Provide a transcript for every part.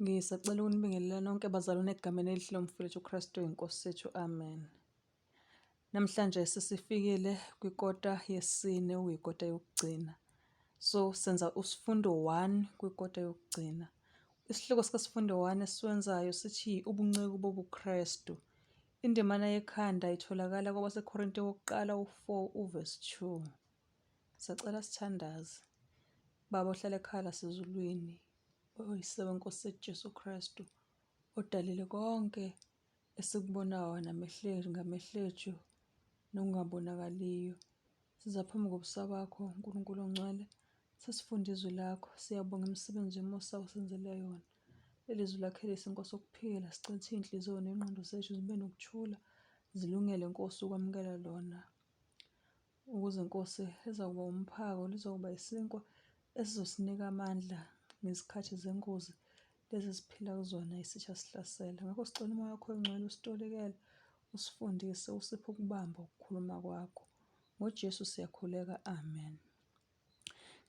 Ngisacela ukunibingelela nonke bazalwane egameni elihle lomfowethu uKristu inkosi yethu. Amen. Namhlanje sesifikile kwikota yesine okuyikota yokugcina. So senza usifundo 1 kwikota yokugcina. Isihloko sikasifundo 1 esiwenzayo sithi ubunceku bobuKristu. Indimana yekhanda itholakala kwabaseKorinte wokuqala u-4 uverse 2. Sacela sithandaze. Baba ohlala ekhaya lasezulwini, Oyise weNkosi yethu Jesu Kristu, odalile konke esikubonayo namehlo ngamehlo ethu nokungabonakaliyo. Siza phambi kobuso bakho, Nkulunkulu ongcwele, sesifunda izwi lakho. Siyabonga imisebenzi yomusa osenzele yona. Leli zwi lakho eliyisinkwa sokuphila, sicela ukuthi iy'nhliziyo ney'ngqondo zethu zibe nokuthula, zilungele Nkosi ukwamukela lona. Ukuze Nkosi lizakuba umphako, lizokuba isinkwa esizosinika amandla ngezikhathi zengozi lezi esiphila kuzona isitha sihlasela. Ngakho sicela umoya wakho oyingcwele usitolikele, usifundise, usiphe ukubamba ukukhuluma kwakho. NgoJesu siyakhuleka, amen.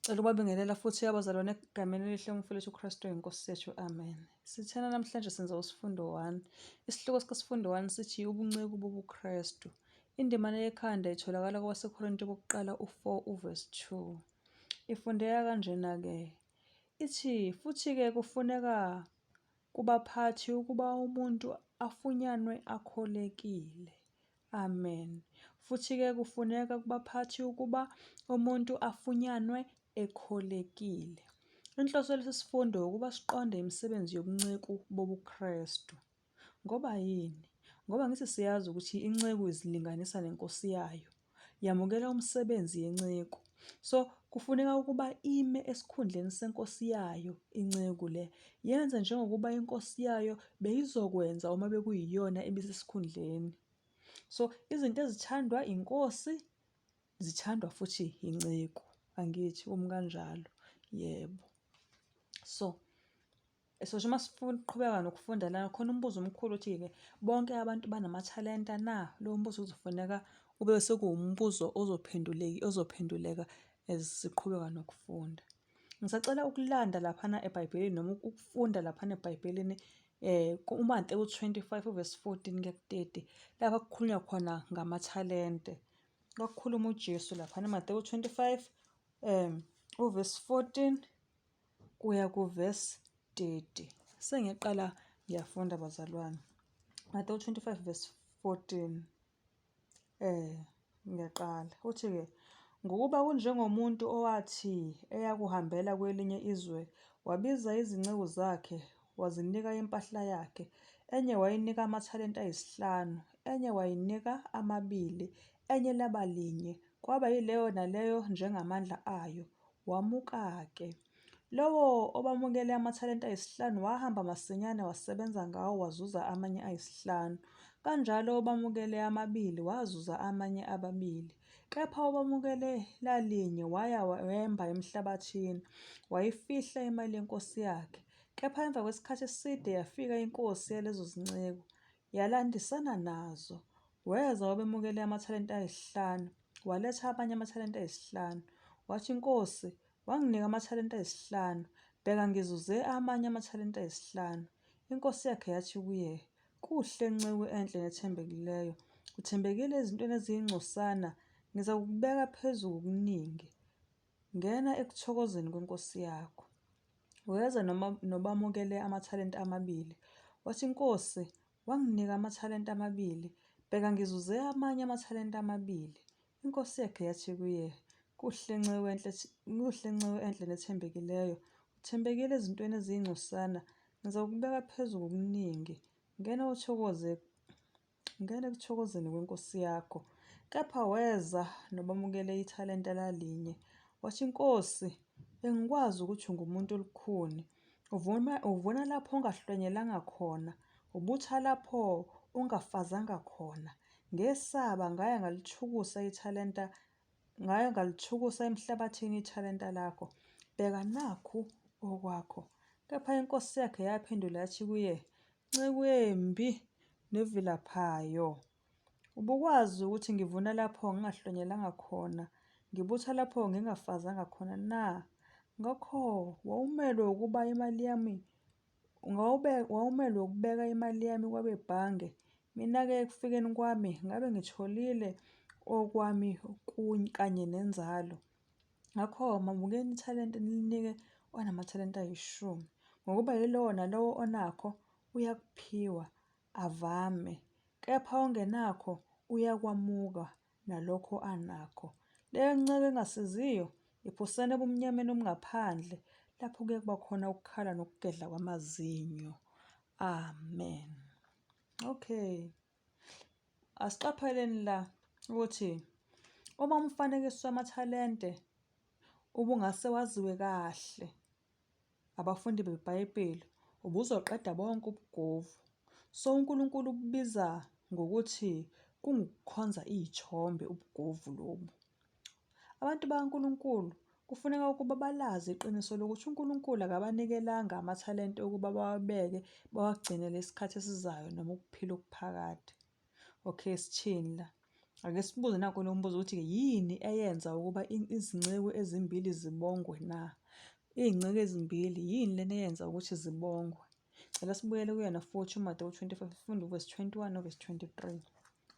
Cela ukubabingelela futhi abazalwane egameni elihle umfowethu uKristu inkosi yethu. Amen. Sithena namhlanje senza usifundo 1. Isihloko sikasifundo 1 sithi ubunceku bobuKristu. Indimana yekhanda itholakala kwabaseKorinte bokuqala u4 uverse 2. Ifundeka kanjena-ke. Ithi futhi-ke kufuneka kubaphathi ukuba umuntu afunyanwe akholekile. Amen. Futhi-ke kufuneka kubaphathi ukuba umuntu afunyanwe ekholekile. Inhloso yalesi sifundo ukuba siqonde imisebenzi yobunceku bobuKristu. Ngoba yini? Ngoba ngithi siyazi ukuthi inceku izilinganisa nenkosi yayo. Yamukela umsebenzi yenceku. So kufuneka ukuba ime esikhundleni senkosi yayo inceku le. Yenze njengokuba inkosi yayo beyizokwenza uma bekuyiyona ebisesikhundleni. So izinto ezithandwa inkosi zithandwa futhi inceku. Angithi umi kanjalo. Yebo. So So nje uma siqhubeka nokufunda lana khona umbuzo omkhulu uthi-ke bonke abantu banamathalenta na? Lowo mbuzo uzofuneka ube sekuwumbuzo ozophenduleki ozophenduleka as siqhubeka nokufunda. Ngisacela ukulanda laphana eBhayibhelini noma ukufunda laphana eBhayibhelini uMateyu 25 uverse 14 kuya ku-30 lapha kukhulunywa khona ngamathalente. Kwakukhuluma uJesu laphana uMateyu 25 uverse 14 kuya kuvesi 30. Sengiqala ngiyafunda bazalwane. Mateyu 25 verse 14. Ngiyaqala. Uthi-ke ngokuba kunjengomuntu owathi eyakuhambela kwelinye izwe wabiza izinceku zakhe wazinika impahla yakhe. Enye wayinika amathalenta ayisihlanu, enye wayinika amabili, enye laba linye, kwaba yileyo naleyo njengamandla ayo. Wamuka-ke. Lowo obamukele amathalenta ayisihlanu wahamba masinyane wasebenza ngawo wazuza amanye ayisihlanu. Kanjalo obamukele amabili wazuza amanye ababili. Kepha obamukele lalinye waya wemba emhlabathini, wayifihla imali yenkosi yakhe. Kepha emva kwesikhathi eside yafika inkosi yalezo zinceku, yalandisana nazo. Weza wabemukele amathalenta ayisihlanu, waletha abanye amathalenta ayisihlanu. Wathi, Nkosi, wanginika amathalenta ayisihlanu, bheka ngizuze amanye amathalenta ayisihlanu. Inkosi yakhe yathi kuye, Kuhle nceku enhle nethembekileyo, uthembekile ezintweni eziyingcosana, ngizakukubeka phezu kokuningi. Ngena ekuthokozeni kwenkosi yakho. Weza noma nobamukele amathalenta amabili. Wathi, Nkosi, wanginika amathalenta amabili, bheka ngizuze amanye amathalenta amabili. Inkosi yakhe yathi kuye, Kuhle nceku enhle, kuhle nceku enhle nethembekileyo, uthembekile ezintweni eziyingcosana, ngizakubeka phezu kokuningi. Ngena uthokoze Ngena ekuthokozeni kwenkosi yakho. Kepha weza nobamukele ithalenta lalinye. Wathi, Nkosi, bengikwazi ukuthi ungumuntu olukhuni, uvuna, uvuna lapho ungahlwanyelanga khona, ubutha lapho ungafazanga khona. Ngesaba ngaya ngalithukusa ithalenta Ngaya ngalithukusa emhlabathini ithalenta lakho. Bheka nakhu okwakho. Kepha inkosi yakhe yaphendula yathi kuye, Nceku embi nevilaphayo. Ubukwazi ukuthi ngivuna lapho ngingahlwanyelanga khona, ngibutha lapho ngingafazanga khona na? Ngakho wawumelwe ukuba imali yami Wawumelwe ukubeka imali yami kwabebhange, mina-ke ekufikeni kwami ngabe ngitholile okwami kanye nenzalo. Ngakho mamukeni ithalente nilinike onamathalente ayishumi, ngokuba yilowo nalowo onakho uyakuphiwa avame, kepha ongenakho uyakwamuka nalokho anakho. Leyo nceku engasiziyo iphoseni ebumnyameni obungaphandle, lapho kuyakuba khona ukukhala nokugedla kwamazinyo. Amen. Okay. Asiqapheleni la ukuthi uma umfanekiso wamathalente ubungase waziwe kahle abafundi beBhayibheli, ubuzoqeda bonke ubugovu. So uNkulunkulu ububiza ngokuthi kungukukhonza iy'thombe ubugovu lobu. Abantu bakaNkulunkulu kufuneka ukuba balazi iqiniso lokuthi uNkulunkulu akabanikelanga amathalente ukuba bawabeke bawagcinele isikhathi esizayo noma ukuphila okuphakade. Okay, sithini la? Ake sibuze nakho lo mbuzo ukuthi yini eyenza ukuba izinceku ezimbili zibongwe na? Iy'nceku ezimbili yini lena eyenza ukuthi zibongwe? Cela sibuyele kuyona futhi uMatewu 25 sifunde uvesi 21 novesi 23.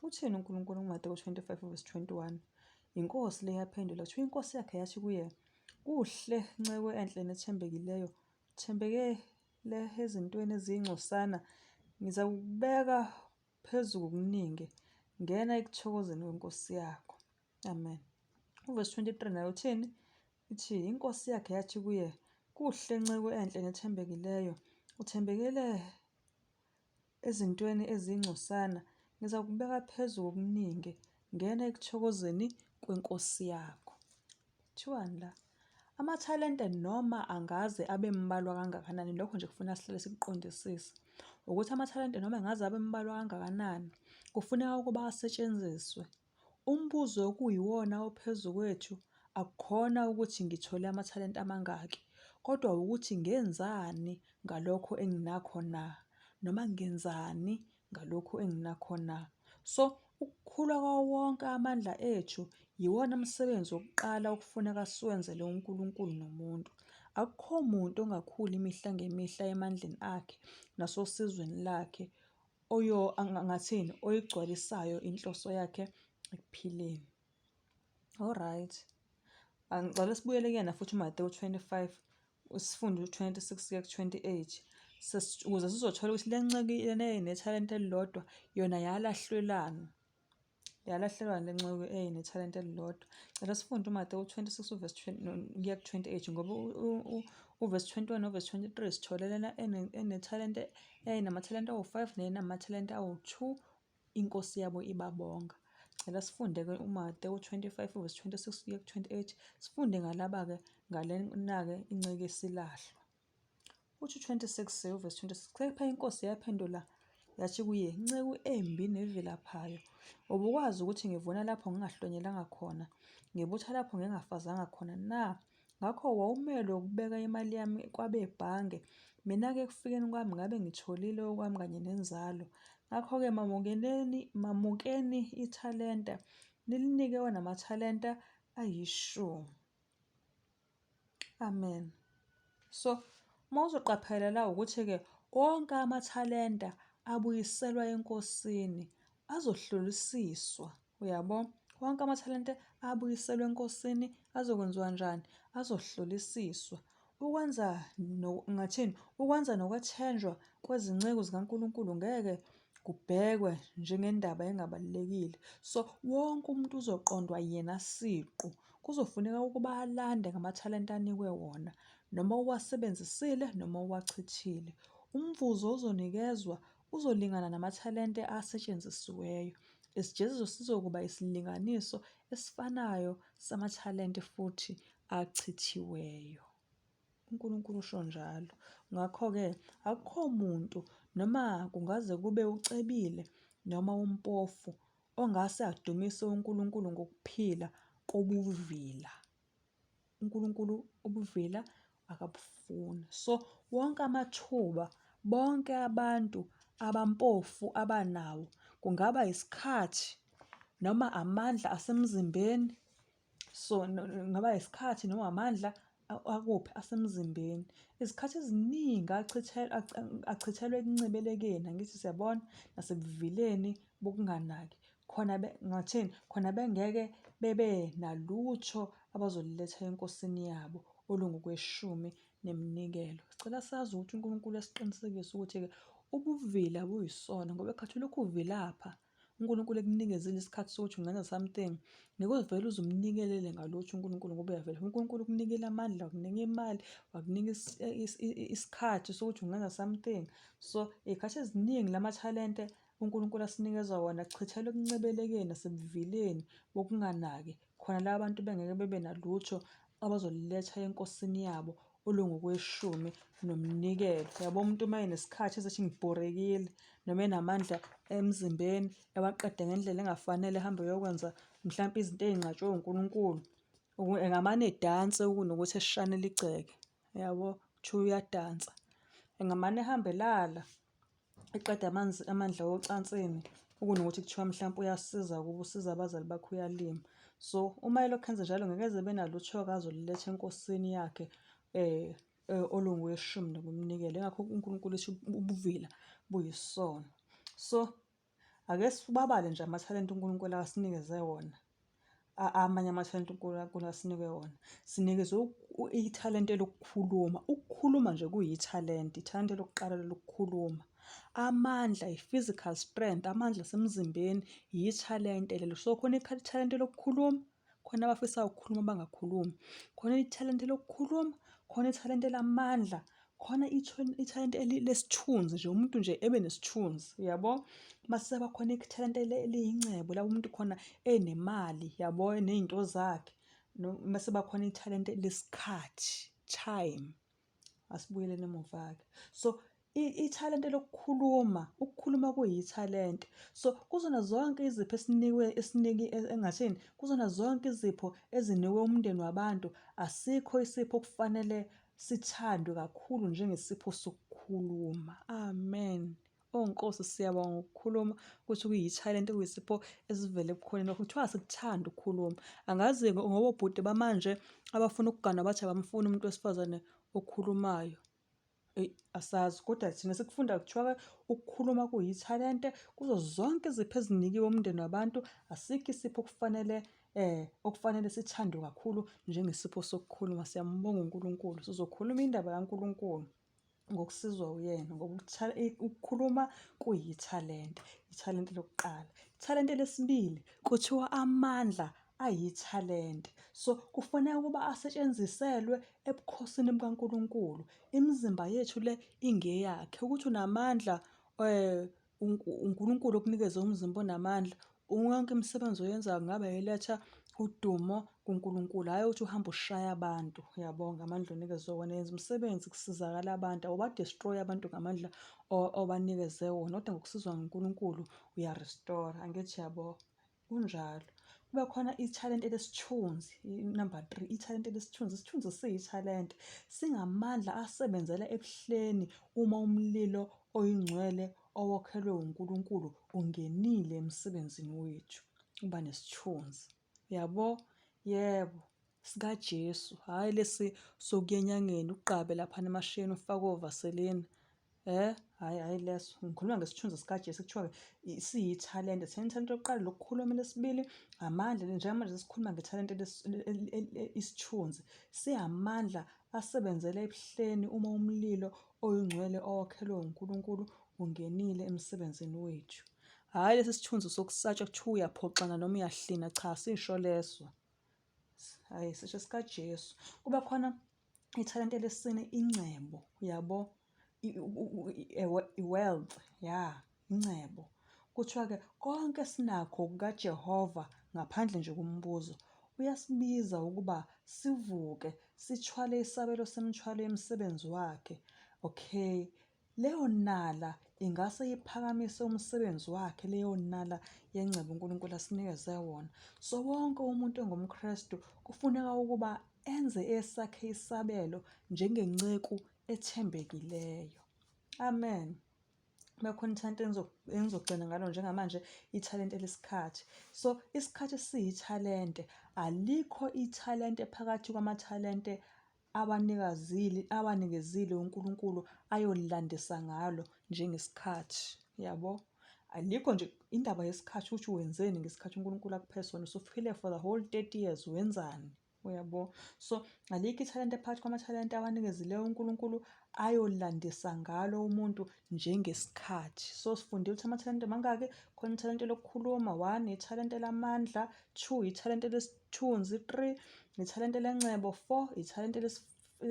Uthini uNkulunkulu kuMatewu 25 uvesi 21? Inkosi le yaphendula kuthiwa inkosi yakhe yathi kuye, Kuhle nceku enhle nethembekileyo, thembekele ezintweni eziyingcosana, ngizakubeka phezu kokuningi, ngena ekuthokozeni kwenkosi yakho. Amen. Uvesi 23 nayo uthini? Ithi inkosi yakhe yathi kuye, Kuhle nceku enhle nethembekileyo, uthembekele ezintweni eziyingcosana, ngizakubeka phezu kokuningi, ngena ekuthokozeni kwenkosi yakho. Kuthiwani la? Amathalente noma angaze abe mbalwa kangakanani, lokho nje kufuna sihlale sikuqondisise, ukuthi amathalente noma angaze abe mbalwa kangakanani, kufuneka ukuba asetshenziswe. Umbuzo okuyiwona ophezu kwethu akukhona ukuthi ngithole amathalente amangaki, kodwa wukuthi ngenzani ngalokho enginakho na, noma ngenzani ngalokhu enginakho na. So, ukukhula kwawo wonke amandla ethu yiwona msebenzi wokuqala okufuneka siwenzele uNkulunkulu nomuntu. Akukho muntu ongakhuli imihla ngemihla emandleni akhe nasosizweni lakhe oyo angathini oyigcwalisayo inhloso yakhe ekuphileni. Alright. Angicela sibuyele kuyena futhi uMateyu 25 sifunde u-26 kuya ku-28 ukuze sizothola ukuthi le nceku lena eyayinethalente elilodwa yona yalahlwelani. Yalahlelwani le nceku eyayinethalente elilodwa. Cela sifunde uMateyu 26 uvesi kuya ku-28 ngoba uvesi 21 novesi 23 sithole lena enethalente eyayinamathalente awu-5 neyayinamathalente awu-2 inkosi yabo ibabonga. Cela sifunde-ke uMatewu 25 verse 26 kuya ku-28, sifunde ngalaba-ke ngalena-ke inceku esilahlwa. Uthi u-26 verse 26, kepha inkosi yaphendula yathi kuye, nceku embi nevilaphayo, ubukwazi ukuthi ngivuna lapho ngingahlwanyelanga khona, ngibutha lapho ngingafazanga khona na? Ngakho wawumelwe ukubeka imali yami kwabebhange, mina-ke ekufikeni kwami ngabe ngitholile okwami kanye nenzalo. Ngakho-ke mamukeleni, mamukeni ithalenta, nilinike onamathalenta ayishumi. Amen. So, uma uzoqaphela la ukuthi-ke wonke amathalenta abuyiselwa eNkosini azohlolisiswa. Uyabo? Wonke amathalente abuyiselwe eNkosini azokwenziwa njani? Azohlolisiswa. Ukwenza no, ngathini? Ukwenza nokwethenjwa kwezinceku zikaNkulunkulu ngeke kubhekwe njengendaba engabalulekile. So wonke umuntu uzoqondwa yena siqu. Kuzofuneka ukuba alande ngamathalente anikwe wona, noma uwasebenzisile noma uwachithile. Umvuzo ozonikezwa uzolingana namathalente asetshenzisiweyo. Isijeziso sizokuba isilinganiso esifanayo samathalente futhi achithiweyo. UNkulunkulu usho njalo. Ngakho-ke akukho muntu noma kungaze kube ucebile noma umpofu ongase adumise uNkulunkulu ngokuphila kobuvila. uNkulunkulu ubuvila akabufuni. So wonke amathuba bonke abantu abampofu abanawo kungaba isikhathi noma amandla asemzimbeni so kungaba isikhathi noma amandla Akuphi? Asemzimbeni. Izikhathi eziningi achithelwa ekuncebelekeni, angithi siyabona, nasebuvileni bokunganaki. Khona ngathini? Khona bengeke bebe nalutho abazoluletha eNkosini yabo olungokweshumi neminikelo. Sicela sazi ukuthi uNkulunkulu uyasiqinisekisa ukuthi-ke ubuvila buyisono ngoba ekhathi ulokhu uvilapha uNkulunkulu ekunikezile isikhathi sokuthi ungenza something, ngeke uvele uze umnikelele ngalutho uNkulunkulu ngoba uyavela. UNkulunkulu ukunikile amandla, wakunika imali, wakunika isikhathi sokuthi ungenza something. So iy'khathi eziningi la mathalente uNkulunkulu asinikeza wona achithelwa ekuncebelekeni nasebuvileni bokunganaki khona la bantu bengeke bebe nalutho abazoluletha enkosini yabo olungokweshumi nomnikelo. Yabo umuntu uma enesikhathi esethi ngibhorekile noma enamandla emzimbeni ewaqede ngendlela engafanele ehambe eyokwenza mhlampe izinto ey'nqatshwe uNkulunkulu. Engamane edanse kunokuthi eshanele igceke, yabo, kuthiwa uyadansa. Engamane ehambe elala eqeda amanzi amandla ocansini kunokuthi kuthiwa mhlampe uyasiza kubo usiza abazali bakhe uyalima. So uma elokhu enze njalo ngeke eze benalutho-ke azoluletha enkosini yakhe olungoweshumi nokumnikela. Ingakho uNkulunkulu ethi ubuvila buyisono. So ake sibabale nje amathalente uNkulunkulu asinikeze wona. Amanye amathalente uNkulunkulu asinike wona. Sinikezwe ithalente lokukhuluma. Ukukhuluma nje kuyithalente, ithalente lokuqala lokukhuluma. Amandla, i-physical strength, amandla asemzimbeni yithalente lelo. So khona ithalente lokukhuluma, khona abafisa ukukhuluma bangakhulumi. Khona ithalente lokukhuluma, khona ithalente lamandla, khona ithalente lesithunzi nje umuntu nje ebe nesithunzi yabo. Mase sekuba khona ithalente eliyingcebo la umuntu khona enemali yabo eney'nto zakhe. Mase kuba khona ithalente lesikhathi, time. Asibuyeleni emuva-ke. So ithalente lokukhuluma, ukukhuluma kuyithalente. So kuzona zonke izipho esinikwe esiniki engathini, kuzona zonke izipho ezinikwe umndeni wabantu, asikho isipho okufanele sithandwe kakhulu njengesipho sokukhuluma. Amen. Oh Nkosi siyabonga ngokukhuluma ukuthi kuyithalente kuyisipho esivele ebukhoneni bakho. Kuthiwa asikuthandi ukukhuluma. Angazi ngoba obhuti bamanje abafuna ukuganwa bathi abamfuni umuntu wesifazane okhulumayo. Eyi asazi kodwa thina sikufunda kuthiwa ukukhuluma kuyithalente kuzo zonke izipho ezinikiwe umndeni wabantu asikho isipho okufanele okufanele sithandwe kakhulu njengesipho sokukhuluma. Siyambonga uNkulunkulu. Sizokhuluma indaba kaNkulunkulu ngokusizwa uyena ngoba ukukhuluma kuyithalente. Ithalente lokuqala. Ithalente lesibili kuthiwa amandla ayithalente. So kufanele ukuba asetshenziselwe ebukhosini bukaNkulunkulu. Imizimba yethu le ingeyakhe. Ukuthi unamandla uNkulunkulu okunikeze umzimba onamandla, yonke imisebenzi oyenzayo ngabe iletha udumo kuNkulunkulu, hhayi ukuthi uhambe ushaya abantu, uyabo, ngamandla onikezwe wona. Yenza umsebenzi kusizakale abantu, awuba-destroy-i abantu ngamandla obanikeze wona, kodwa ngokusizwa nguNkulunkulu uya-restore-a, angithi uyabo? Kunjalo. Kube khona ithalente lesithunzi, number 3, ithalente lesithunzi. Isithunzi siyithalente, singamandla asebenzela ebuhleni uma umlilo oyingcwele owokhelwe uNkulunkulu ungenile emsebenzini wethu. Uba nesithunzi. Yabo? Yebo. SikaJesu, hhayi lesi sokuya enyangeni ugqabe laphana emashiyeni ufake ovaselina. Hhayi hhayi leso. Ngikhuluma ngesithunzi sikaJesu kuthiwa siyithalente. Thina ithalente lokuqala lokukhuluma, elesibili amandla. Njengamanje sikhuluma ngethalente isithunzi. Siyamandla asebenzela ebuhleni uma umlilo oyingcwele owakhelwe uNkulunkulu ungenile emsebenzini wethu. Hhayi lesi sithunzi sokusatshwa kuthiwa uyaphoxana noma uyahlina, cha asisho leso. Hhayi sisho sikaJesu. Kuba khona ithalente lesine ingcebo, uyabo? I-wealth, ya, ingcebo. Kuthiwa-ke konke esinakho kukaJehova ngaphandle nje kombuzo. Uyasibiza ukuba sivuke sithwale isabelo semithwalo yemisebenzi wakhe. Okay, Leyo nala ingase iphakamise umsebenzi wakhe, leyo nala yengcebo uNkulunkulu asinikeze wona. So wonke umuntu ongumKristu kufuneka ukuba enze esakhe isabelo njengenceku ethembekileyo. Amen. Kube khona ithalente engizogcina ngalo njengamanje, ithalente lesikhathi. So isikhathi siyithalente, alikho ithalente phakathi kwamathalente. abanikazile awanikezile uNkulunkulu ayolilandisa ngalo njengesikhathi, yabo. Alikho nje indaba yesikhathi ukuthi wenzeni ngesikhathi uNkulunkulu akuphe sona, usuphile for the whole 30 years wenzani? Uyabo? So alikho ithalente phakathi kwamathalente awanikezileyo uNkulunkulu ayolandisa ngalo umuntu njengesikhathi. So sifundile ukuthi amathalente mangaki? Khona ithalente lokukhuluma, one, ithalente lamandla, two, ithalente lesithunzi, three, ithalente lencebo, four, ithalente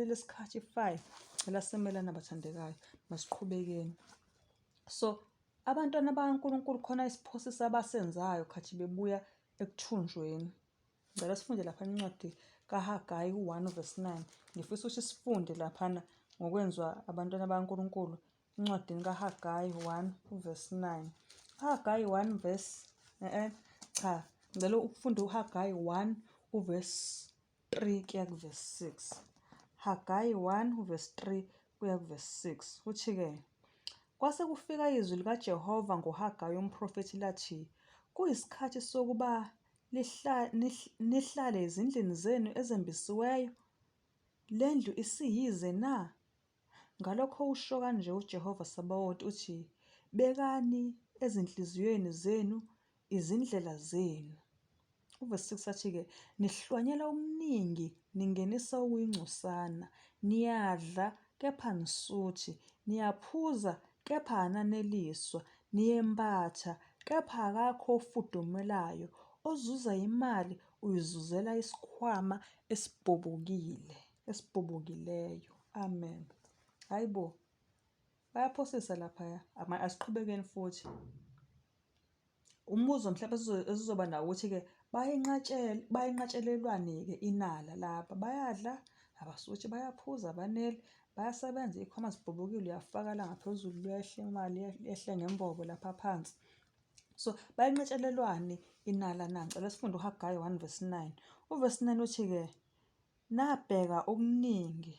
lesikhathi, five. Elasemelana bathandekayo. Masiqhubekeni. So abantwana bakaNkulunkulu khona isiphosiso abasenzayo khathi bebuya ekuthunjweni. Ngicela sifunde lapha incwadi kaHagayi 1 verse 9. Ngifisa ukuthi sifunde laphana ngokwenziwa abantwana bakaNkulunkulu encwadini kaHagayi 1 verse 9. Hagayi 1 verse eh cha, ngicela ukufunda uHagayi 1 uverse 3 kuya kuverse 6. Hagayi 1 uverse 3 kuya kuverse 6. Uthi-ke, Kwase kufika izwi likaJehova ngoHagayi umprofethi lathi, Kuyisikhathi sokuba nihlale ezindlini zenu ezembisiweyo? Le ndlu isiyize na? Ngalokho usho kanje uJehova Sabawoti, uthi, Bekani ezinhliziyweni zenu izindlela zenu. Uvesi 6 athi-ke, nihlwanyela okuningi, ningenisa okuyingcosana, niyadla, kepha anisuthi, niyaphuza, kepha ananeliswa, niyembatha, kepha akakho ofudumelayo, ozuza imali uyizuzela isikhwama esibhobokile, esibhobokileyo. Amen. Hayi bo, bayaphosisa laphaya. Asiqhubekeni futhi. Umbuzo mhlawumbe esizoba nawo ukuthi-ke bayinqatshele bayinqatshelelwani-ke inala laba bayadla abasuthi bayaphuza abaneli bayasebenza iy'khwama zibhobokile uyafaka la ngaphezulu lwehle imali yehle ngembobo lapha phansi. So bayinqatshelelwani inala na? Ngicela sifunde uHagayi 1 verse 9. Uvesi 9 uthi-ke nabheka okuningi,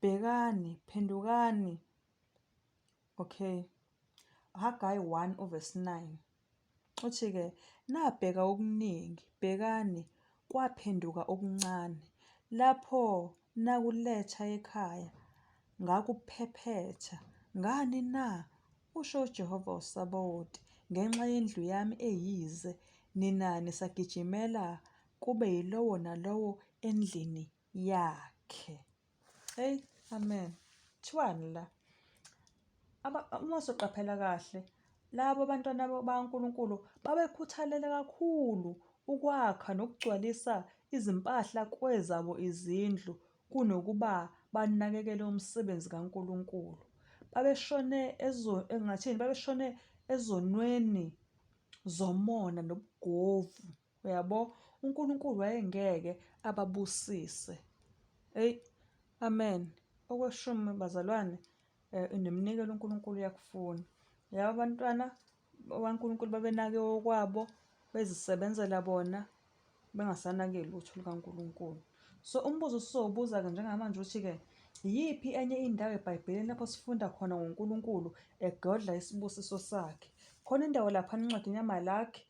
bhekani, phendukani. Okay. Hagayi 1 uvesi 9. Uthi-ke, nabheka okuningi, bhekani, kwaphenduka okuncane. Lapho nakuletha ekhaya, ngakuphephetha. Ngani na? Usho uJehova uSabawoti, ngenxa yendlu yami eyize, nina nisagijimela kube yilowo nalowo endlini yakhe. Hey, amen. Kuthiwani la? Uma usuqaphela kahle, labo bantwana bakaNkulunkulu babekhuthalele kakhulu ukwakha nokugcwalisa izimpahla kwezabo izindlu kunokuba banakekele umsebenzi kaNkulunkulu. Babeshone ezo engathini babeshone ezonweni zomona nobugovu. Uyabo? UNkulunkulu wayengeke ababusise. Eyi, amen. Okweshumi bazalwane, eh, neminikelo uNkulunkulu uyakufuna. Yabo abantwana bakaNkulunkulu babenake okwabo, bezisebenzela bona, bengasanake lutho lukaNkulunkulu. So umbuzo osizowubuza-ke njengamanje ukuthi-ke yiphi enye indawo eBhayibhelini lapho sifunda khona ngoNkulunkulu egodla isibusiso sakhe? Khona indawo laphana encwadini yaMalaki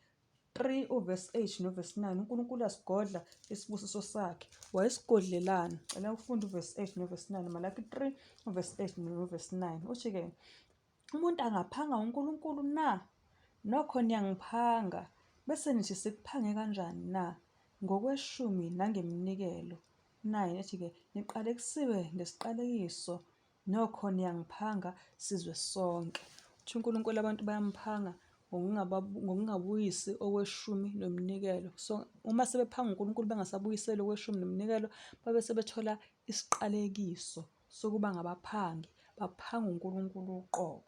3 uvesi 8 novesi 9 uNkulunkulu uyasigodla isibusiso sakhe wayesigodlelani cela ufunde uvesi 8 novesi 9 Malaki 3 uvesi 8 novesi 9 uthi-ke umuntu angaphanga uNkulunkulu na nokho niyangiphanga bese nithi sikuphange kanjani na ngokweshumi nangeminikelo 9 ethi-ke niqalekisiwe ngesiqalekiso Nokho niyangiphanga sizwe sonke. Uthi uNkulunkulu abantu bayamphanga ngokungabuyisi okweshumi nomnikelo. So uma sebephanga uNkulunkulu bengasabuyiseli okweshumi nomnikelo, babe sebethola isiqalekiso sokuba ngabaphangi, baphanga uNkulunkulu uqobo.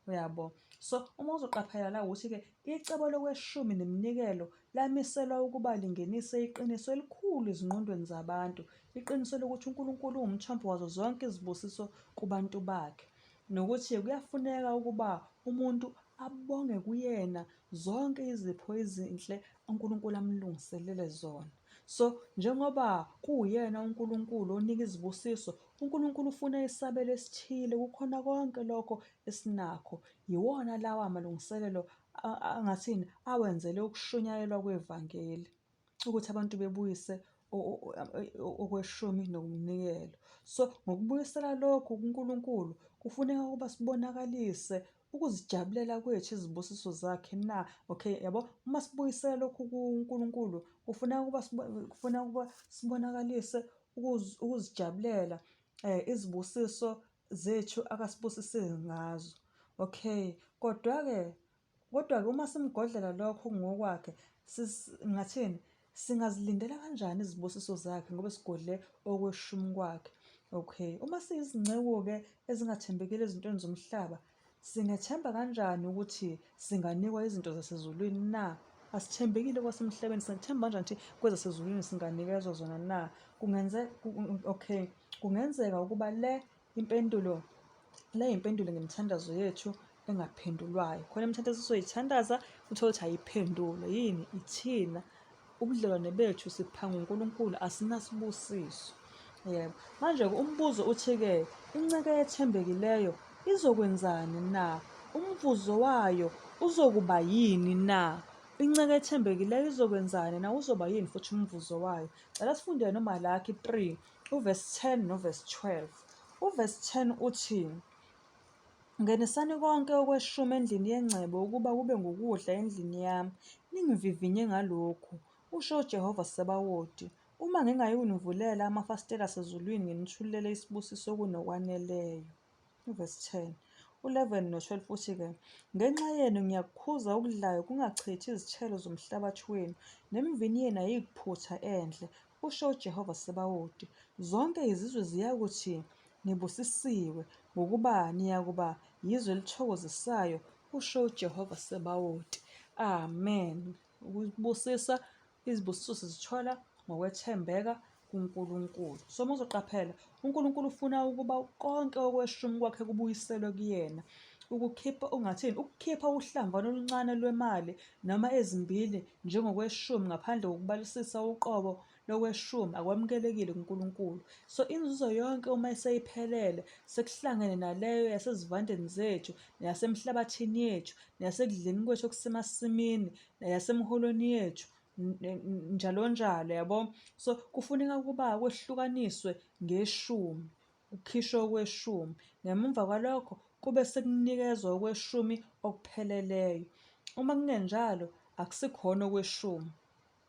Uyabo? So uma uzoqaphela la ukuthi-ke icebo lokweshumi neminikelo lamiselwa ukuba lingenise iqiniso elikhulu ezingqondweni zabantu, iqiniso lokuthi uNkulunkulu uwumthombo wazo zonke izibusiso kubantu bakhe, nokuthi kuyafuneka ukuba umuntu abonge kuyena zonke izipho ezinhle uNkulunkulu amlungiselele zona. So njengoba kuwuyena uNkulunkulu onika izibusiso, uNkulunkulu ufuna isabelo esithile kukhona konke lokho esinakho. Yiwona lawa malungiselelo angathini awenzele ukushunyayelwa kwevangeli, ukuthi abantu bebuyise Okweshumi nokumnikelo. So ngokubuyisela lokhu kuNkulunkulu kufuneka ukuba sibonakalise ukuzijabulela kwethu izibusiso zakhe na. Okay, yabo, uma sibuyisela lokhu kuNkulunkulu kufuneka ukuba kufuneka ukuba sibonakalise ukuzijabulela izibusiso zethu akasibusise ngazo. Okay, kodwa-ke Kodwa-ke uma simgodlela lokho okungokwakhe, singathini? Singazilindela kanjani izibusiso zakhe ngoba sigodle okweshumi kwakhe? Okay, uma siyizinceku-ke ezingathembekile ezintweni zomhlaba, singethemba kanjani ukuthi singanikwa izinto zasezulwini na? Asithembekile kwasemhlabeni, singathemba kanjani ukuthi kwezasezulwini singanikezwa zona na? Kungenze, okay, kungenzeka ukuba le Impendulo, Le impendulo ngemithandazo yethu engaphendulwayo. Khona imithandazo esoyithandaza uthole ukuthi ayiphendulwa. Yini? Ithina. Ubudlelwane bethu siphanga uNkulunkulu asinasibusiso. Yebo. Manje-ke umbuzo uthi-ke inceke ethembekileyo izokwenzani na? Umvuzo wayo uzokuba yini na? Inceke ethembekileyo izokwenzani na? Uzoba yini futhi umvuzo wayo? Cela sifunde noMalaki 3 uvesi 10 novesi 12. Uvesi 10 uthi, Ngenisani konke okweshumi endlini yengcebo ukuba kube ngukudla endlini yami, ningivivinye ngalokhu, usho uJehova Sebawoti, uma ngingayikunivulela amafasitela asezulwini nginithululele isibusiso kunokwaneleyo. Uvesi 10. U-11 no-12 uthi-ke, Ngenxa yenu ngiyakukhuza okudlayo kungachithi izithelo zomhlabathi wenu, nemivini yenu ayiyikuphutha endle, usho uJehova Sebawoti. Zonke izizwe ziyakuthi, Nibusisiwe, ngokuba niyakuba yizwe elithokozisayo, usho uJehova Sebawoti. Amen. Ukubusisa, izibusiso sizithola ngokwethembeka kuNkulunkulu. So uma uzoqaphela, uNkulunkulu ufuna ukuba konke okweshumi kwakhe kubuyiselwe kuyena. Ukukhipha ungathini? Ukukhipha uhlamvana oluncane lwemali noma ezimbili njengokweshumi ngaphandle kokubalisisa uqobo lokweshumi akwamukelekile kuNkulunkulu. So inzuzo yonke uma iseyiphelele sekuhlangene naleyo yasezivandeni zethu, neyasemhlabathini yethu, neyasekudleni kwethu okusemasimini, neyasemholweni yethu, njalo njalo yabo. So kufuneka ukuba kwehlukaniswe ngeshumi, kukhishwe okweshumi. Ngemumva kwalokho kube sekunikezwa okweshumi okupheleleyo. Uma kungenjalo akusikhona okweshumi.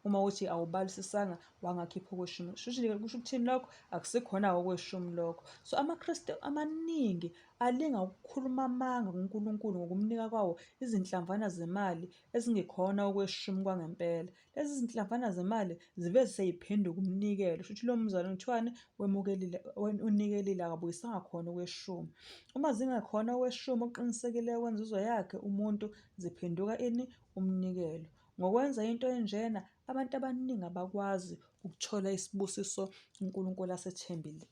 Uma uthi awubalisisanga wangakhipha okweshumi, kusho kusho ukuthini lokho? Akusikhona okweshumi lokho. So amaKristu amaningi alinga ukukhuluma amanga kuNkulunkulu ngokumnika kwawo izinhlamvana zemali ezingekhona okweshumi kwangempela. Lezi zinhlamvana zemali zibe seyiphenduka umnikelo. Kusho ukuthi lo mzalwane kuthiwani wemukelile, unikelile akabuyisanga khona okweshumi. Uma zingekhona okweshumi okuqinisekileyo kwenzuzo yakhe umuntu ziphenduka ini? Umnikelo. Ngokwenza into enjena abantu abaningi abakwazi ukuthola isibusiso uNkulunkulu asethembile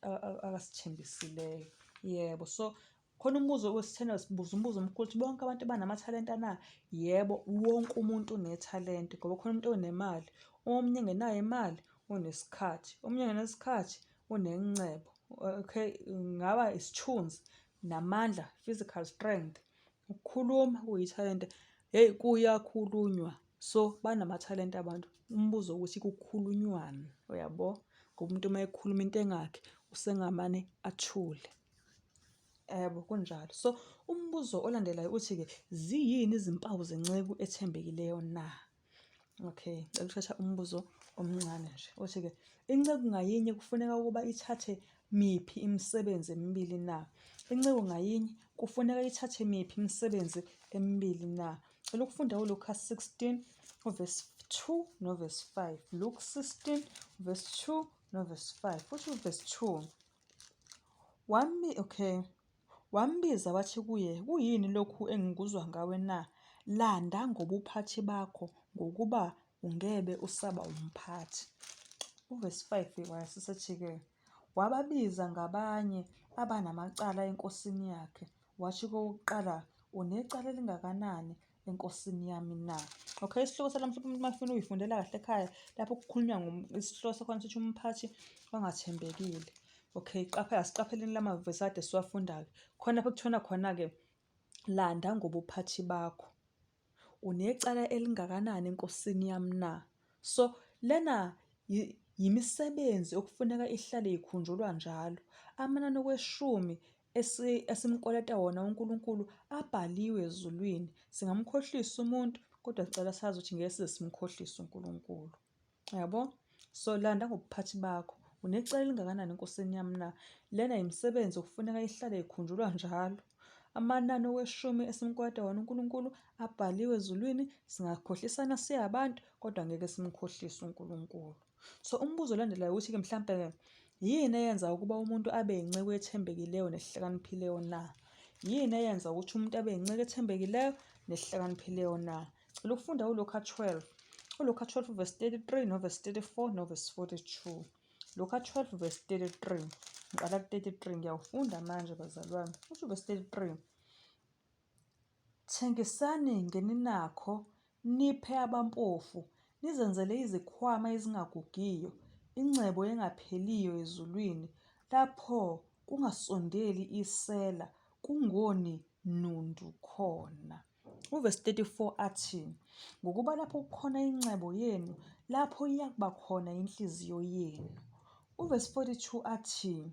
akasithembisileyo. Yebo, so khona umbuzo wesithena sibuza umbuzo omkhulu ukuthi bonke abantu banamathalente na? Yebo, wonke umuntu unethalente ngoba khona umuntu onemali, omunye engenayo imali unesikhathi, omunye engenasikhathi unengcebo. Okay, ngaba isithunzi namandla, physical strength. Ukukhuluma kuyithalente, hheyi kuyakhulunywa. So banamathalente abantu, umbuzo ukuthi kukhulunywani, uyabo? Ngoba umuntu uma ekhuluma into engakhi usengamane athule. Yebo, kunjalo. So umbuzo olandelayo uthi-ke ziyini izimpawu zenceku ethembekileyo na? Okay, ngicela ukuthatha umbuzo omncane nje. Uthi-ke inceku ngayinye kufuneka ukuba ithathe miphi imisebenzi emibili na? Inceku ngayinye kufuneka ithathe miphi imisebenzi emibili na? Cela ukufunda uLuka 16 uvesi 2 novesi 5. Luke 16 verse 2 novesi 5. Futhi uvesi 2 Wami okay. Wambiza wathi kuye, Kuyini lokhu engikuzwa ngawe na? Landa ngobuphathi bakho, ngokuba ungebe usaba umphathi. Uvesi 5 wayesesethi-ke, wababiza ngabanye abanamacala enkosini yakhe, wathi kowokuqala, Unecala elingakanani enkosini yami na? Okay, isihloko salamhla umuntu uma efuna uyifundela kahle ekhaya lapho kukhulunywa isihloko sakhona sithi umphathi ongathembekile. Okay, qaphela siqapheleni lamavesi ade siwafundayo. Khona lapho kuthiwa khona-ke landa ngobuphathi bakho. Unecala elingakanani enkosini yami na? So lena Yimisebenzi okufuneka ihlale ikhunjulwa njalo. Amanani okweshumi esimkweleta wona uNkulunkulu abhaliwe ezulwini. Singamkhohlisa umuntu, kodwa sicela sazi ukuthi ngeke size simkhohlise uNkulunkulu. Yabo? So landa ngobuphathi bakho. Unecala elingakanani enkosini yami na? Lena yimisebenzi okufuneka ihlale ikhunjulwa njalo. Amanani okweshumi esimkweleta wona uNkulunkulu abhaliwe ezulwini. Singakhohlisana siyabantu, kodwa ngeke simkhohlise uNkulunkulu. So umbuzo olandelayo ukuthi-ke mhlampe-ke yini eyenza ukuba umuntu abe yinceku ethembekileyo nehlakaniphileyo na? Yini eyenza ukuthi umuntu abe yinceku ethembekileyo nehlakaniphileyo na? Cela ukufunda uLuka 12. ULuka 12 verse 33 no verse 34 no verse 42. Luka 12 verse 33. Ngiqala ku-33 ngiyawufunda manje bazalwane. Uthi verse 33. Thengisani ngeninakho niphe abampofu, nizenzele izikhwama ezingagugiyo, ingcebo engapheliyo ezulwini, lapho kungasondeli isela, kungoni nundu khona. Uvesi 34 athi, Ngokuba lapho kukhona ingcebo yenu, lapho iyakuba khona inhliziyo yenu. Uvesi 42 athi,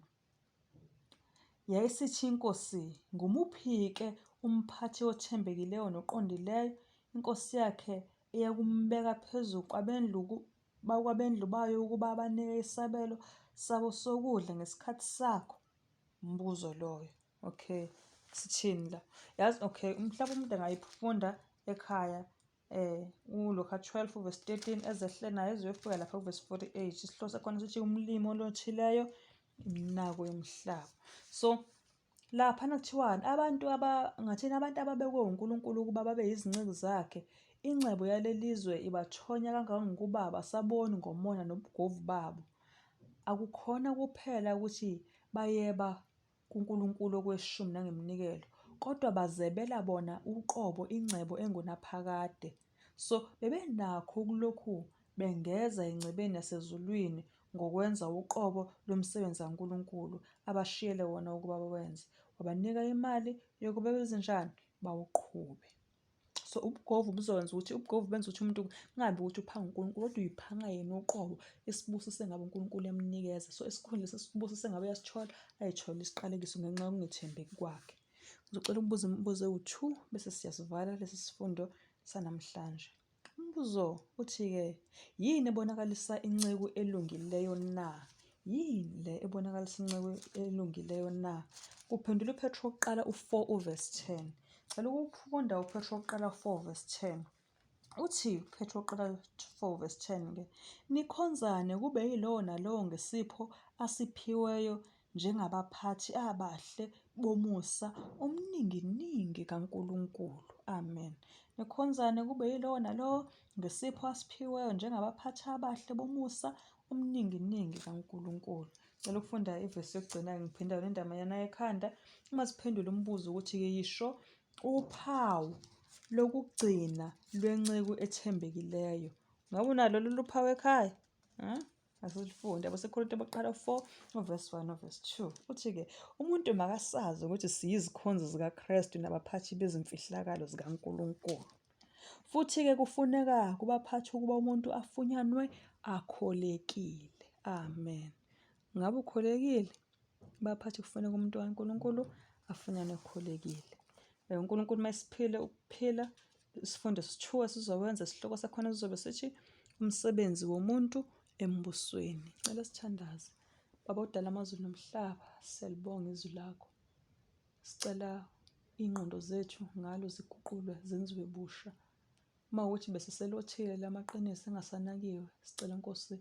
Yayisithi inkosi, Ngumuphi-ke umphathi othembekileyo noqondileyo, inkosi yakhe eyakumbeka phezu kwabendlu kwabendlu bayo ukuba abanike isabelo sabo sokudla ngesikhathi sakho? Umbuzo loyo. Okay, sithini la? Yazi okay, mhlawumbe umuntu angayifunda ekhaya uLuka 12 verse 13 ezehle naye eziyofika lapha kuverse 48. Isihloko sakhona sithi umlimi olothileyo iminako yomhlaba. So laphana kuthiwani abantu ngathini abantu ababekwe uNkulunkulu ukuba babe yizinceku zakhe, ingcebo yalelizwe ibathonya kangangokuba basaboni ngomona nobugovu babo. Akukhona kuphela ukuthi bayeba kuNkulunkulu okweshumi nangeminikelo, kodwa bazebela bona uqobo ingcebo engunaphakade. So bebenakho ukulokhu bengeza engcebeni yasezulwini ngokwenza uqobo lomsebenzi kaNkulunkulu abashiyele wona ukuba bawenze. Wabanika imali yokuba benzenjani? Bawuqhube. So ubugovu buzokwenza ukuthi ubugovu benza ukuthi umuntu kungabi ukuthi uphanga uNkulunkulu kodwa uyiphanga yena uqobo isibusiso engabe uNkulunkulu emnikeza. So isikhundla sesibusiso engabe uyasithola ayithole isiqalekiso ngenxa yokungethembeki kwakhe. Ngizocela ukubuza imibuzo ewu-2 bese siyasivala lesi sifundo sanamhlanje. Umbuzo uthi-ke yini ebonakalisa inceku elungileyo na? Yini le ebonakalisa inceku elungileyo na? Kuphendula uPetru wokuqala u-4 uverse 10. Cela ukufunda uPetru wokuqala 4 verse 10. Uthi uPetru wokuqala 4 verse 10 ke, nikhonzane kube yilowo nalowo ngesipho asiphiweyo njengabaphathi abahle bomusa omninginingi kaNkulunkulu. Amen. Nikhonzane kube yilowo nalowo ngesipho asiphiweyo njengabaphathi abahle bomusa omninginingi kaNkulunkulu. Cela ukufunda ivesi yokugcina ngiphinda le ndaba yana ekhanda. Uma siphendula umbuzo ukuthi-ke yisho uphawu lokugcina lwenceku ethembekileyo. Ngabe unalo lolu phawu ekhaya? Asilifunde abaseKorinte bokuqala 4 uvesi 1 novesi 2. Uthi-ke umuntu makasazi ukuthi siyizikhonzi zikaKristu nabaphathi bezimfihlakalo zikaNkulunkulu. Futhi-ke kufuneka kubaphathi ukuba umuntu afunyanwe akholekile. Amen. Ngabe ukholekile? Baphathi kufuneka umuntu kaNkulunkulu afunyanwe ekholekile. UNkulunkulu uma esiphile ukuphila isifundo sithuka sizokwenza isihloko sakhona sizobe sithi umsebenzi womuntu embusweni. Cela sithandaze. Baba odala amazulu nomhlaba, siyalibonga izwi lakho. Sicela iy'ngqondo zethu ngalo ziguqulwe zenziwe busha. Uma ukuthi besiselothile lamaqiniso engasanakiwe, sicela Nkosi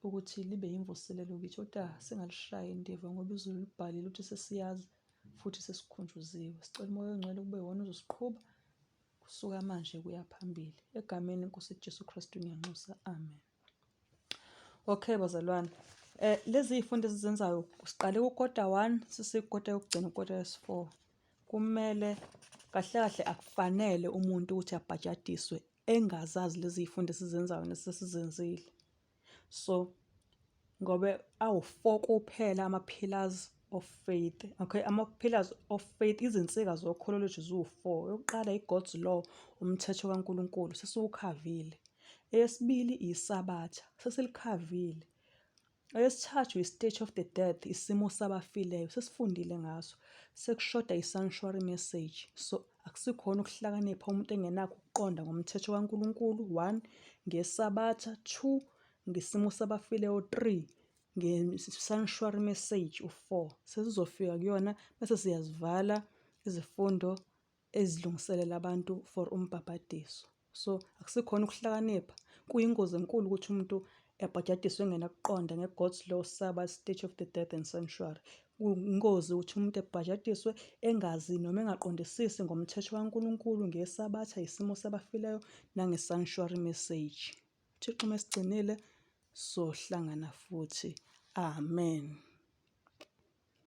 ukuthi libe yimvuselelo kithi kodwa singalishayi indiva ngoba izulu libhalile ukuthi sesiyazi futhi sesikhunjuziwe. Sicela uMoya oNgcwele kube iwona ozosiqhuba kusuka manje kuya phambili. Egameni lenkosi Jesu Kristu ngiyanxusa. Amen. Okay bazalwane. Lezi zifundo esizenzayo siqale kukota 1 sisikota yokugcina ukota yesi-4. Kumele kahle kahle akufanele umuntu ukuthi abhajadiswe engazazi lezi zifundo esizenzayo nesesizenzile. So ngoba awu-4 kuphela ama-pillars of faith. Okay, ama-pillars of faith, izinsika zokholo lwethu ziwu-4. Eyokuqala i-God's law, umthetho kaNkulunkulu, sesiwukhavile. Eyesibili iSabatha, sesilikhavile. Eyesithathu i-state of the death, isimo sabafileyo. Sesifundile ngaso. Sekushoda i-sanctuary message. So akusikhona ukuhlakanipha umuntu engenakho ukuqonda ngomthetho kaNkulunkulu, one, ngeSabatha, two, ngesimo sabafileyo, three, nge-sanctuary message, u-four. Sesizofika kuyona bese siyazivala izifundo ezilungiselela abantu for umbhabhadiso. So akusikhona ukuhlakanipha, kuyingozi enkulu ukuthi umuntu ebhajadiswe engenakuqonda nge-God's law, Sabbath, state of the death and sanctuary. Kuyingozi ukuthi umuntu ebhajadiswe engazi noma engaqondisisi ngomthetho kaNkulunkulu, ngeSabatha, isimo sabafileyo nange-sanctuary message. UThixo uma esigcinile sohlangana futhi. Amen.